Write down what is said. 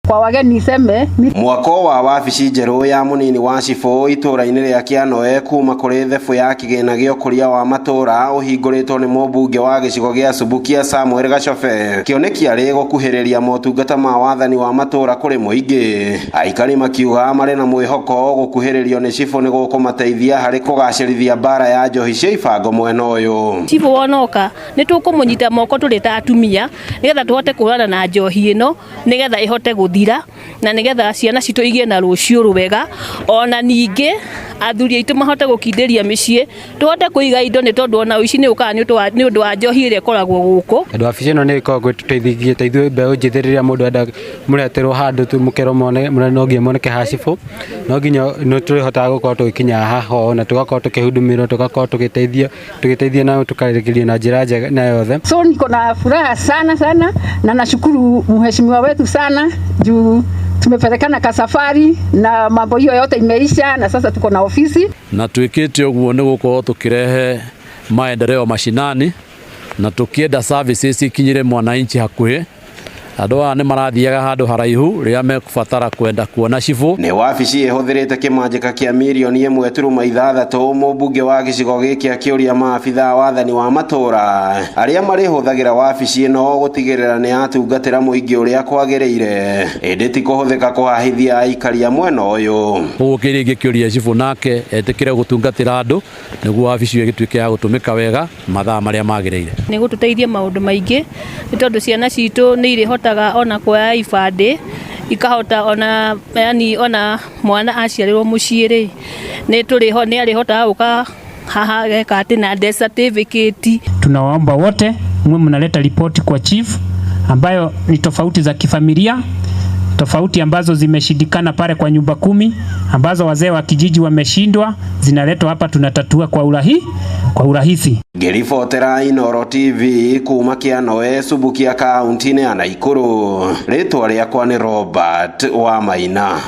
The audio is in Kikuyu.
Kwa wageni niseme mi Mwako wa wabici njerũ ya mũnini wa cibũ itũra-inĩ rĩa Kĩanoe kuma kũrĩ thebũ ya kĩgĩna gĩa ũkũria wa matũra ũhingũrĩtwo nĩ mũmbunge wa gĩcigo gĩa Subukia Samuel Gachobe. Kĩoneki arĩ gũkuhĩrĩria motungata ma wathani wa matũra kũrĩ mũingĩ. Aikari makiuga marĩ na mwĩhoko gũkuhĩrĩrio nĩ cibũ nĩ gũkũmateithia harĩ kũgacĩrithia mbara ya njohi cia ibango mwena ũyũ. Cibũ wonoka nĩ tũkũmũnyita moko tũrĩ ta atumia nĩgetha tũhote kũhũrana na njohi ĩno nĩgetha ĩhote gũthira na nĩgetha ciana citũ igĩe na rũciũ rwega. Ona ningĩ athuri aitũ mahote gũkindĩria mĩciĩ, tũhote kũiga indo nĩ tondũ ona ũici nĩ ũkaga nĩ ũndũ wa njohi ĩrĩa ĩkoragwo gũkũ. Tondũ wabici ĩno nĩ ĩkoragwo ĩtũteithagia ta ithuĩ mbeũ njĩthĩ rĩrĩa mũndũ enda mũreterwo handũ mũkerwo mone no nginya moneke ha cibũ, no nginya nĩ tũrĩhotaga gũkorwo tũgĩkinya haha ho na tũgakorwo tũkĩhudumirwo, tũgakorwo tũgĩteithio tũgĩteithio na tũkarĩkĩrio na njĩra njega na yothe. So niko na furaha sana sana na nashukuru mheshimiwa wetu sana juu tumepelekana kasafari na mambo hiyo yote imeisha na sasa tuko na ofisi. Na twikite uguo ni gukorwo tukirehe maendeleo mashinani na tukienda services ikinyire mwananchi hakuhi. Andũ aya nĩ marathiaga handũ haraihu rĩrĩa mekũbatara kwenda kuona cibũ. Nĩ wabici ĩhũthĩrĩte kĩmanjĩka kĩa mirioni 1.6 mũmbunge wa gĩcigo gĩkĩ akĩũria maabithaa wathani wa matũra arĩa marĩhũthagĩra wabici ĩno gũtigĩrĩra nĩ yatungatĩra mũingĩ ũrĩa kwagĩrĩire, ĩndĩ ti kũhũthĩka kũhahithia aikari a mwena ũyũ. Koguo kĩrĩa ingĩkĩũria cibũ nake etĩkĩre gũtungatĩra andũ nĩguo wabici ĩyo ĩgĩtuĩke ya gũtũmĩka wega mathaa marĩa magĩrĩire. Nĩ gũtũteithia maũndũ maingĩ nĩ tondũ ciana citũ nĩ irĩhotaga ona kuoya ibandĩ, ikahota ona yani ona mwana aciarĩrwo mũciĩ rĩ, nĩ tũrĩho nĩ arĩhotaga gũka haha geka atĩ na death certificate. Tunawaomba wote mwe mnaleta ripoti kwa chief ambayo ni tofauti za kifamilia, tofauti ambazo zimeshindikana pale kwa nyumba kumi, ambazo wazee wa kijiji wameshindwa, zinaletwa hapa, tunatatua kwa urahisi. Ngĩribotera Inooro TV kuma Kĩanoe, Subukia, kaunti-inĩ ya Naikuru, rĩtwa rĩakwa nĩ Robert Wamaina.